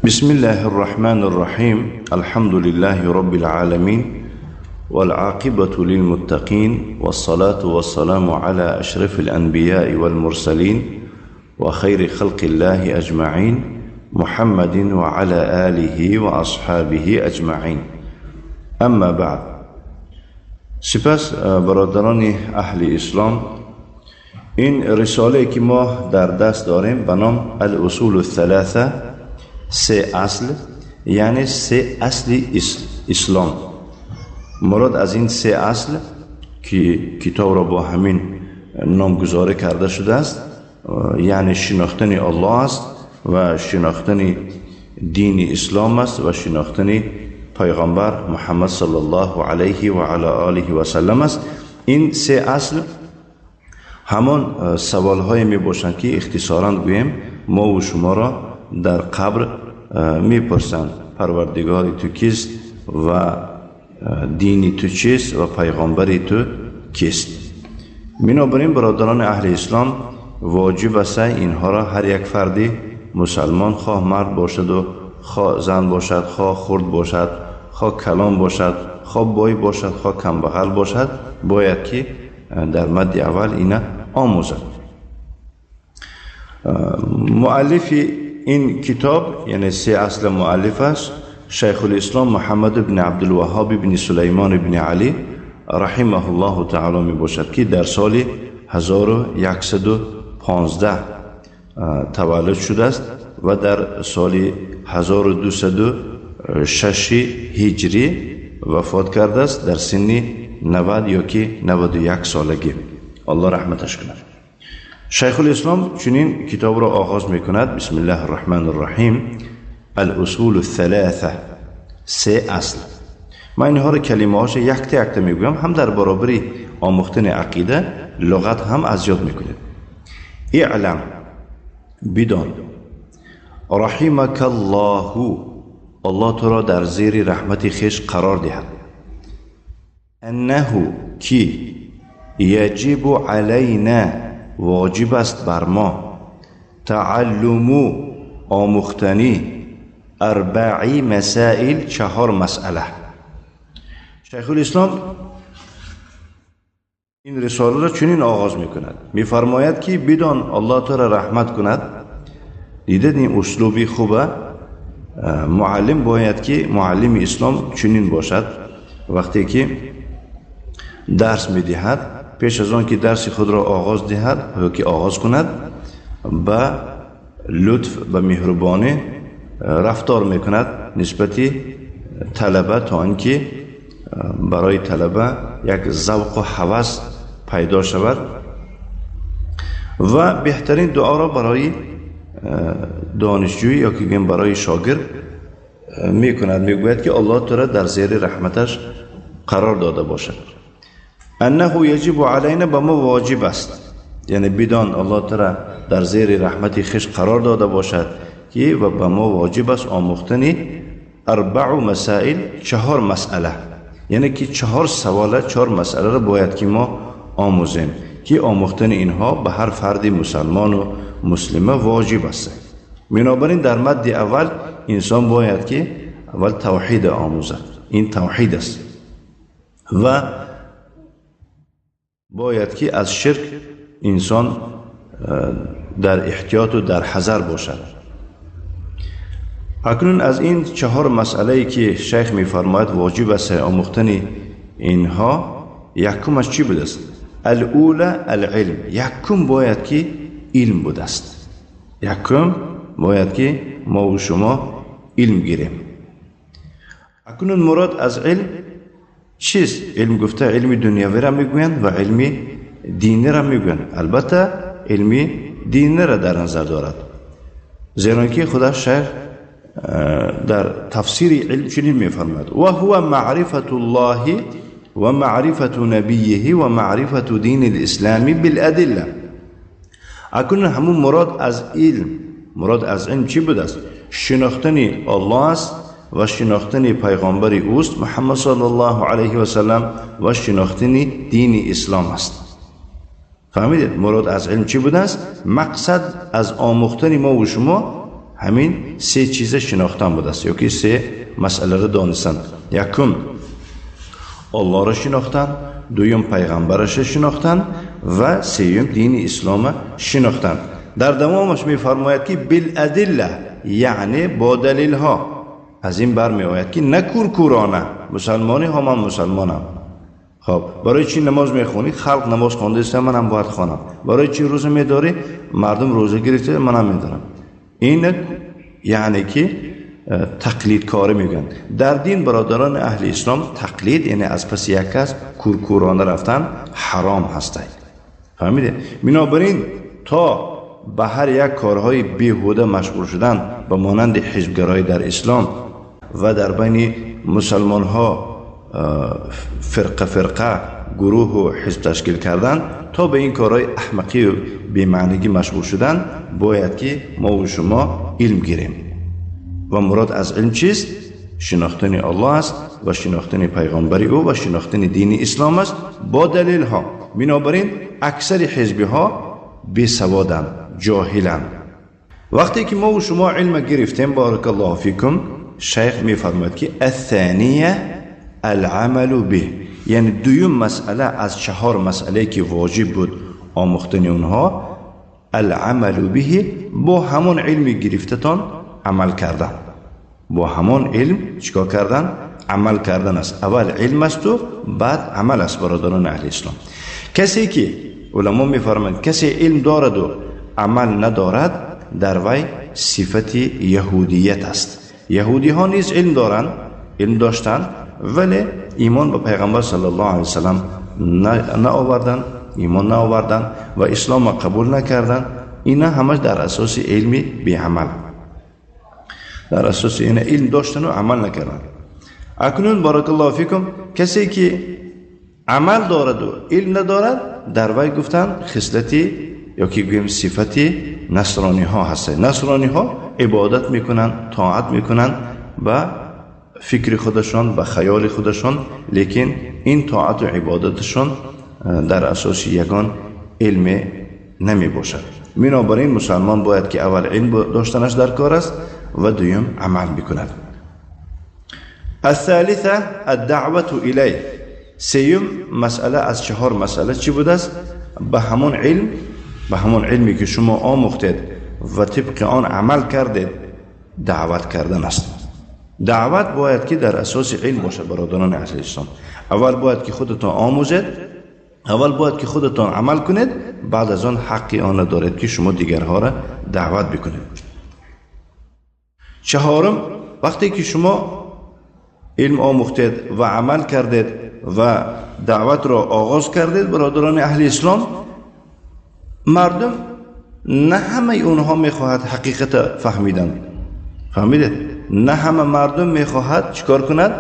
بسم الله الرحمن الرحيم. الحمد لله رب العالمين، والعاقبة للمتقين، والصلاة والسلام على أشرف الأنبياء والمرسلين وخير خلق الله أجمعين، محمد وعلى آله وأصحابه أجمعين. أما بعد. سپس برادران اهل اسلام، این رساله که ما در دست داریم به نام الاصول الثلاثه، سه اصل، یعنی سه اصل اسلام. مراد از این سه اصل که کتاب را با همین نامگذاری کرده شده است، یعنی شناختن الله است و شناختن دین اسلام است و شناختن پیغمبر محمد صلی الله علیه و علی آله و سلم است. این سه اصل همان سوال های می باشند که اختصارا گوییم ما و شما را در قبر میپرسند: پروردگار تو کیست و دینی تو چیست و پیغمبری تو کیست؟ بنابراین برادران اهل اسلام، واجب است اینها را هر یک فردی مسلمان، خواه مرد باشد و خواه زن باشد، خواه خرد باشد، خواه کلان باشد، خواه بای باشد، خواه کمبغل باشد، باید که در مد اول اینا آموزد. مؤلف این کتاب، یعنی سه اصل، مؤلف است شیخ الاسلام محمد بن عبدالوهاب بن سلیمان بن علی رحمه الله تعالی می باشد که در سال 1115 تولد شده است و در سال 1206 هجری وفات کرده است، در سن 90 یا که 91 سالگی. الله رحمتش کند. شیخ الاسلام چنین کتاب را آغاز میکند: بسم الله الرحمن الرحیم، الاصول الثلاثه، سه اصل. من اینها را کلمه هاش یک تا یک تا میگویم، هم در برابر آموختن عقیده لغت هم از یاد میکنید. اعلم، بدان، رحمک الله، الله تو را در زیر رحمت خویش قرار دهد، انه، کی، یجب علینا، واجب است بر ما، تعلم، آموختنی، اربعی مسائل، چهار مسئله. شیخ الاسلام این رساله را چنین آغاز میکند، میفرماید که بدان، الله تو را رحمت کند. دیدید این اسلوبی خوبه؟ معلم باید که، معلم اسلام چنین باشد. وقتی که درس میدهد، پیش از آن که درس خود را آغاز دهد یا که آغاز کند، به لطف و مهربانی رفتار میکند نسبت طلبه، تا آنکه برای طلبه یک ذوق و هوس پیدا شود و بهترین دعا را برای دانشجوی یا که برای شاگرد میکند. میگوید که الله تو را در زیر رحمتش قرار داده باشد. انه یجب علینا، به ما واجب است، یعنی بدان، الله تو را در زیر رحمت خویش قرار داده باشد که و به ما واجب است آموختن اربع مسائل، چهار مسئله، یعنی که چهار سواله، چهار مسئله را باید که ما آموزیم که آموختن اینها به هر فرد مسلمان و مسلمه واجب است. بنابراین در مد اول انسان باید که اول توحید آموزد. این توحید است و باید که از شرک انسان در احتیاط و در حذر باشد. اکنون از این چهار مسئله که شیخ میفرماید واجب است آموختن اینها، یکم از چی بوده است؟ الاولى العلم. یکم باید که علم بوده است. یکم باید که ما و شما علم گیریم. اکنون مراد از علم چیست؟ علم گفته علم دنیوی را میگویند و علم دینی را میگویند. البته علم دینی را در نظر دارد، زیرا که خدا شیخ در تفسیر علم چنین میفرماید: و هو معرفت الله و معرفت نبیه و معرفت دین الاسلام بالادله. اکنون همون مراد از علم، مراد از علم چی بوده است؟ شناختن الله است و شناختن پیغمبر اوست محمد صلی الله علیه و سلم و شناختن دین اسلام است. فهمیدید مراد از علم چی بوده است؟ مقصد از آموختن ما و شما همین ҳамин се чиза шинохтан будааст, ё ки се масъаларо донистан. Якум Аллоҳро шинохтан, дуюм пайғамбарашро шинохтан ва сеюм дини ислома шинохтан. Дар давомаш мефармояд ки биладилла, яъне бо далилҳо. Аз ин бармеояд ки на куркурона мусалмониҳо, ман мусалмонам, хоб барои чӣ намоз мехонӣ? Халқ намоз хондааст, манам бояд хонам. Барои чӣ рӯза медорӣ? Мардум рӯза гирифта, манам медорам. Ин яъне ки тақлидкорӣ мегӯянд. Дар дин бародарони аҳли ислом тақлид, яъне аз паси як кас куркурона рафтан ҳаром ҳастад. Фаҳмидед? Бинобар ин то ба ҳар як корҳои беҳуда машғул шудан ба монанди ҳизбгароӣ дар ислом ва дар байни мусалмонҳо фирқа фирқа гурӯҳу ҳизб ташкил кардан, то ба ин корҳои аҳмақию бемаънигӣ машғул шудан, бояд ки мову шумо илм гирем. Ва мурод аз илм чист? Шинохтани Аллоҳ аст ва шинохтани пайғамбари ӯ ва шинохтани дини ислом аст бо далелҳо. Бинобар ин аксари ҳизбиҳо бесаводанд, ҷоҳиланд. Вақте ки мову шумо илма гирифтем, баракаллоҳу фикум, шайх мефармояд ки аthания алъамалу биҳ, яъне дуюм масъала аз чаҳор масъалае ки воҷиб буд омӯхтани онҳо, алъамалу биҳи, бо ҳамон илми гирифтатон амал кардан. Бо ҳамон илм чикор кардан? Амал кардан аст. Аввал илм асту баъд амал аст, бародарони аҳли ислом. Касе ки уламо мефармоянд, касе илм дораду амал надорад, дар вай сифати яҳудият аст. Яҳудиҳо низ илм доранд, илм доштанд, вале имон ба пайғамбар саллаллоҳу алайҳи васаллам наоварданд, имон наоварданд ва исломро қабул накарданд. Ина ҳамаш дар асоси илми беамал, дар асоси ина илм доштану амал накарданд. Акнун баракаллоҳу фикум, касе ки амал дораду илм надорад, дар вай гуфтанд хислати ё ки гӯем сифати насрониҳо ҳастанд. Насрониҳо ибодат мекунанд, тоат мекунанд ба фикри худашон, ба хаёли худашон, лекин ин тоату ибодаташон дар асоси ягон илме намебошад. Бинобар ин мусалмон бояд ки аввал илм доштанаш дар кор аст ва дуюм амал бикунад. الثالثة الدعوة إليه. سيوم مسألة از چهار مسألة چی بود است؟ به همون علم، به همون علمی که شما آموختید و طبق آن عمل کردید، دعوت کردن است. دعوت باید که در اساس علم باشد برادران عزیز اسلام. اول باید که خودتان آموزید، اول باید که خودتان عمل کنید، بعد از آن حقی آن دارید که شما دیگرها را دعوت بکنید. چهارم، وقتی که شما علم آموختید و عمل کردید و دعوت را آغاز کردید، برادران اهل اسلام، مردم نه همه اونها میخواهد حقیقت فهمیدن. فهمیدید؟ نه همه مردم میخواهد چیکار کند؟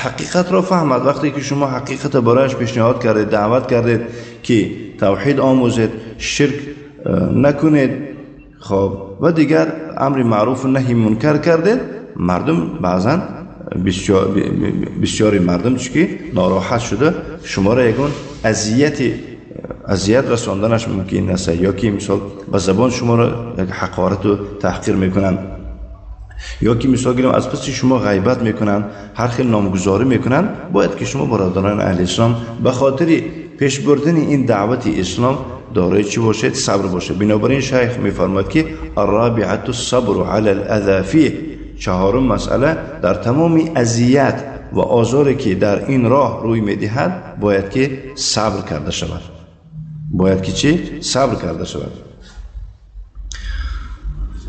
حقیقت را فهمد. وقتی که شما حقیقت برایش پیشنهاد کردید، دعوت کردید که توحید آموزید، شرک نکنید، خب و دیگر امر معروف و نهی منکر کردید، مردم بعضا بسیاری مردم چی ناراحت شده شما را یگان اذیت رساندنش ممکن است، یا که مثال به زبان شما را یک حقارت و تحقیر میکنن، یا که مثال گیرم از پس شما غیبت میکنن، هر خیل نامگذاری میکنن. باید که شما برادران اهل اسلام به خاطر پیش بردن این دعوت اسلام دارای چی باشید؟ صبر باشه. بنابراین شیخ میفرماید که الرابعه الصبر علی الاذى فیه. چهارم مسئله، در تمام اذیت و آزاری که در این راه روی میدهد باید که صبر کرده شود. باید که چی؟ صبر کرده شود.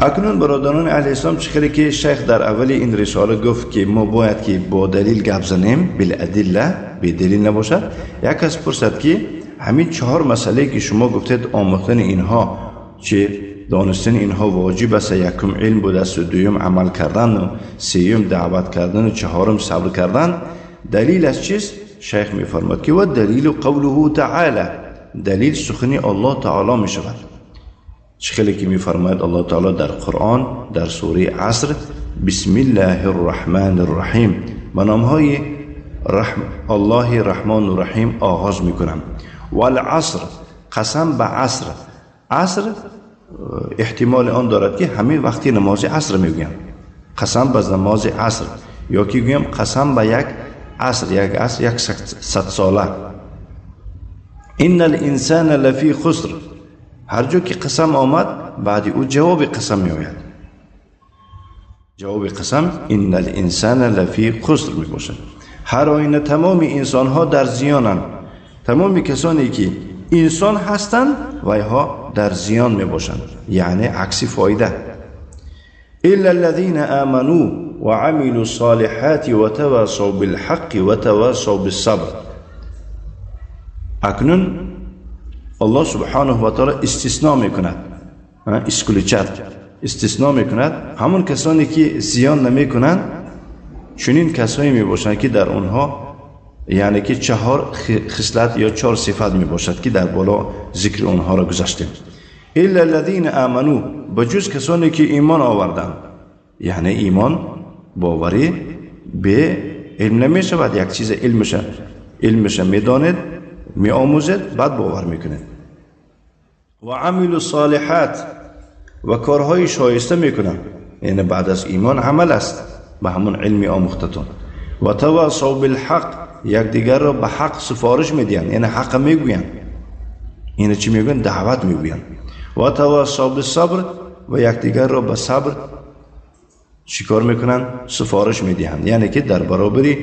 اکنون برادران اهل اسلام، چه خیلی که شیخ در اول این رساله گفت که ما باید که با دلیل گپ زنیم، بالادله، بی دلیل نباشد. یک کس پرسد که همین چهار مسئله که شما گفتید آموختن اینها، چه دانستن اینها واجب است، یکم علم بوده است، دویم عمل کردن و سیوم دعوت کردن و چهارم صبر کردن، دلیل از چیست؟ شیخ میفرماد که و دلیل قوله تعالی، دلیل سخنی الله تعالی می شود. چه خیلی که میفرماید الله تعالی در قرآن در سوره عصر، بسم الله الرحمن الرحیم، به نامهای الله رحمان و رحیم آغاز میکنم. والعصر، قسم به عصر. عصر احتمال آن دارد که همین وقتی نماز عصر میگویم قسم به نماز عصر، یا که گویم قسم به یک عصر، یک عصر یک صد ساله. ان الانسان لفی خسر، هر جا که قسم آمد بعد او جواب قسم میآید. جواب قسم ان الانسان لفی خسر میباشد. هر آینه تمام انسان ها در زیانند، تمام کسانی که انسان هستند ویها در زیان میباشند، یعنی عکس فایده. الا الذين آمنوا وعملوا الصالحات وتواصوا بالحق وتواصوا بالصبر. اکنون الله سبحانه و تعالی استثناء میکند، اسکلیچت استثناء میکند همون کسانی که زیان نمیکنند، چنین کسایی میباشند که در آنها یعنی که چهار خصلت یا چهار صفت میباشد که در بالا ذکر آنها را گذاشتیم. الا الذين آمنوا، بجز کسانی که ایمان آوردند، یعنی ایمان باوری به علم نمیشود، یک چیز علمش میداند، میآموزد، بعد باور میکند. و عملوا الصالحات، و کارهای شایسته میکنند، یعنی بعد از ایمان عمل است به همون علمی آموختتون. و تواصوا بالحق، یکدیگر را به حق سفارش میدهند، یعنی حق میگویند، یعنی چی میگویند؟ دعوت میگویند. و تواصوا بالصبر، و یکدیگر را به صبر چیکار میکنند؟ سفارش میدهند، یعنی که در برابر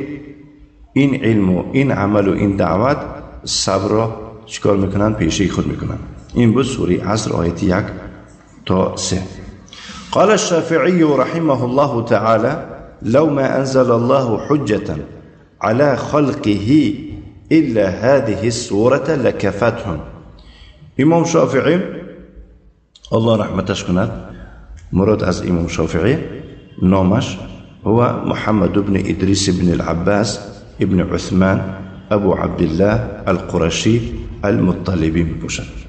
این علم و این عمل و این دعوت صبر را چیکار میکنند؟ پیشه خود میکنند. این بود سوره عصر آیت 1 تا 3. قال الشافعي رحمه الله تعالى: لو ما أنزل الله حجة على خلقه إلا هذه السورة لكفتهم. امام شافعی الله رحمتش کند، مراد از امام شافعی نامش هو محمد بن إدريس بن العباس ابن عثمان أبو عبد الله القرشي المطلبی میباشد.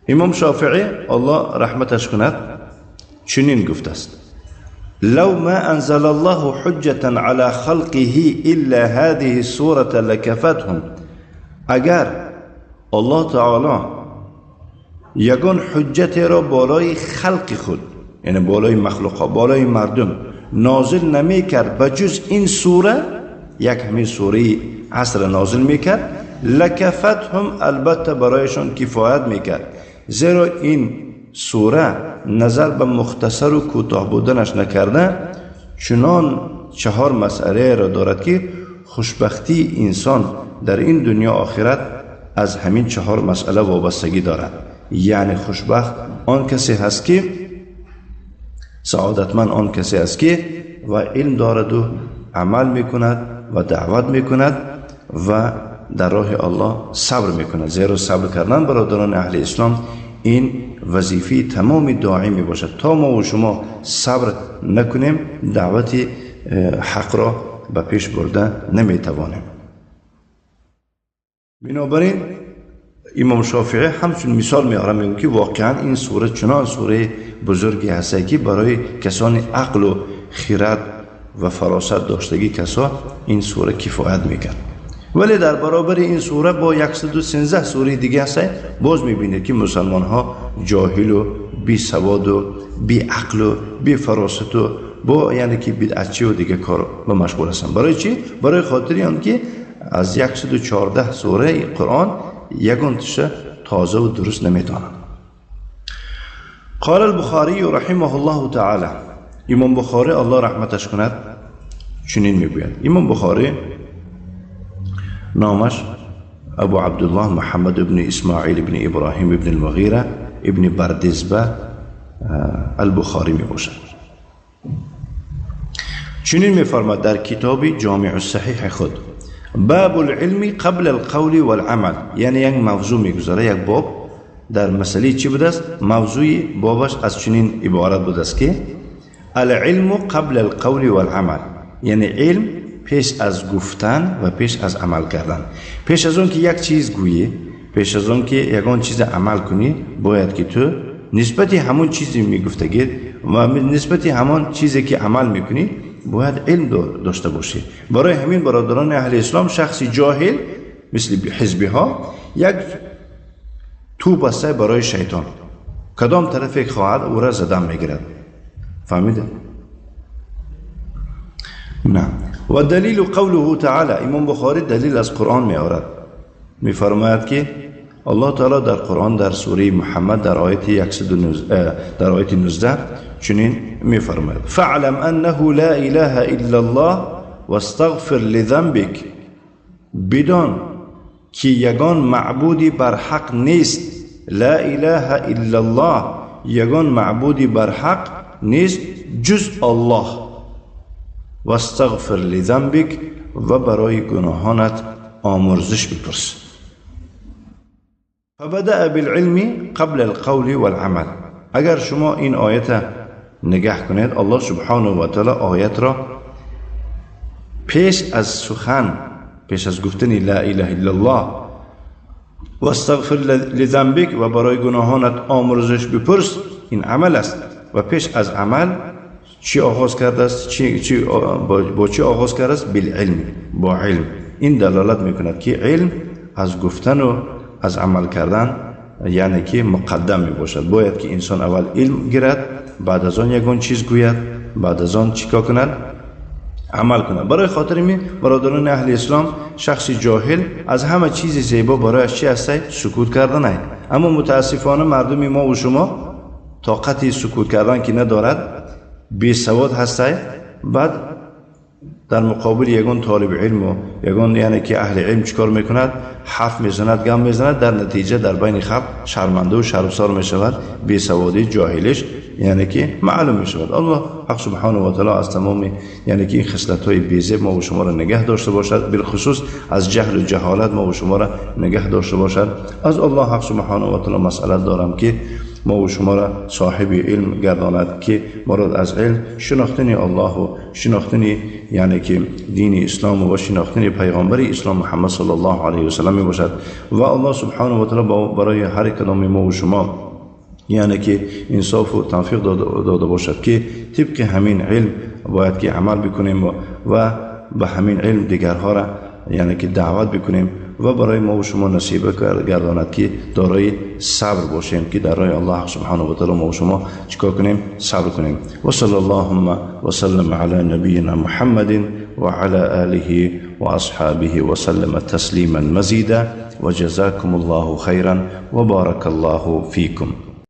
امام شافعی الله رحمتش کند چنین گفته است: لو ما أنزل الله حجة على خلقه إلا هذه السورة لكفتهم. اگر الله تعالی یگان حجت را بالای خلق خود، یعنی بالای مخلوقها، بالای مردم نازل نمی کرد بجز این سوره، یک همین سوره عصر نازل میکرد، لکفتهم، البته برایشان کفایت میکرد، زیرا این سوره نظر به مختصر و کوتاه بودنش نکرده چنان چهار مسئله را دارد که خوشبختی انسان در این دنیا آخرت از همین چهار مسئله وابستگی دارد. یعنی خوشبخت آن کسی هست که سعادتمند آن کسی است که و علم دارد و عمل میکند و دعوت میکند و در راه الله صبر میکند. زیرا صبر کردن برادران اهل اسلام این وظیفه تمام داعی می باشد. تا ما و شما صبر نکنیم دعوت حق را به پیش برده نمیتوانیم. بنابراین امام شافعی همچون مثال میاره، میگه که واقعا این سوره چنان سوره بزرگی هست که برای کسان عقل و خیرت و فراست داشتگی کسا این سوره کفایت میکرد. ولی در برابر این سوره با 113 سوره دیگه هست، باز میبینید که مسلمان ها جاهل و بی سواد و بی عقل و بی فراست و با یعنی که بدعتچی و دیگه کار و مشغول هستن. برای چی؟ برای خاطر آن که از 114 سوره قرآن یگان تشه تازه و درست نمیدانند. قال البخاری رحمه الله تعالی، امام بخاری الله رحمتش کند چنین میگوید. امام بخاری نامش ابو عبدالله محمد ابن اسماعیل ابن ابراهیم ابن المغیره ابن بردزبه البخاری می باشد. چنین میفرماد در کتاب جامع الصحیح خود: باب العلم قبل القول والعمل. یعنی یک موضوع میگذاره، یک باب در مسئله چی بوده است؟ موضوع بابش از چنین عبارت بوده است که العلم قبل القول والعمل، یعنی علم پیش از گفتن و پیش از عمل کردن. پیش از اون که یک چیز گویی، پیش از اون که یگان چیز عمل کنی، باید که تو نسبت همون چیزی میگفتگی و نسبت همون چیزی که عمل میکنی باید علم داشته باشی. برای همین برادران اهل اسلام شخصی جاهل مثل حزبی ها یک توپ است برای شیطان. کدام طرف خواهد او را زدن میگیرد. فهمیده؟ نه. و دلیل قوله تعالی، امام بخاری دلیل از قرآن می آورد، می فرماید که الله تعالی در قرآن در سوره محمد در آیت 119 در آیت 19 چنین می فرماید: فاعلم انه لا اله الا الله واستغفر لذنبک. بدان که یگان معبودی بر حق نیست، لا اله الا الله، یگان معبودی بر حق نیست جز الله، واستغفر لذنبک، و برای گناهانت آمرزش بپرس. فبدأ بالعلم قبل القول والعمل. اگر شما این آیت نگاه کنید، الله سبحانه و تعالی آیت را پیش از سخن، پیش از گفتن لا اله الا الله و استغفر لذنبک و برای گناهانت آمرزش بپرس، این عمل است. و پیش از عمل چی آغاز کرده است؟ با چی آغاز کرده است؟ بالعلم، با علم. این دلالت میکند که علم از گفتن و از عمل کردن یعنی که مقدم می باشد. باید که انسان اول علم گیرد، بعد از آن یگان چیز گوید، بعد از آن چیکار کند؟ عمل کند. برای خاطر می برادران اهل اسلام، شخص جاهل از همه چیز زیبا برایش چی هست؟ سکوت کردن است. اما متاسفانه مردم ما و شما طاقت سکوت کردن که ندارد، بی سواد هست. بعد در مقابل یگان طالب علم و یگان یعنی که اهل علم چیکار میکند؟ حرف میزند، گم میزند، در نتیجه در بین خلق شرمنده و شرمسار میشود. بی سوادی جاهلش یعنی که معلوم میشود. الله حق سبحانه و تعالی از تمام یعنی که این خصلت های بیزه ما و شما را نگه داشته باشد، بالخصوص از جهل و جهالت ما و شما را نگه داشته باشد. از الله حق سبحانه و تعالی مسئله دارم که ما و شما را صاحب علم گرداند، که مراد از علم شناختن الله و شناختن یعنی که دین اسلام و شناختن پیغمبر اسلام محمد صلی الله علیه و سلم می باشد. و الله سبحانه و تعالی برای هر کدام ما و شما یعنی که انصاف و توفیق داده باشد که طبق همین علم باید که عمل بکنیم و به همین علم دیگرها را یعنی که دعوت بکنیم و برای ما و شما نصیب گرداند که دارای صبر باشیم، که در راه الله سبحانه و تعالی ما و شما چیکار کنیم؟ صبر کنیم. و صلی اللهم و سلم علی نبینا محمد و علی آله و اصحابه و سلم تسلیما مزیدا و جزاکم الله خیرا و بارک الله فیکم.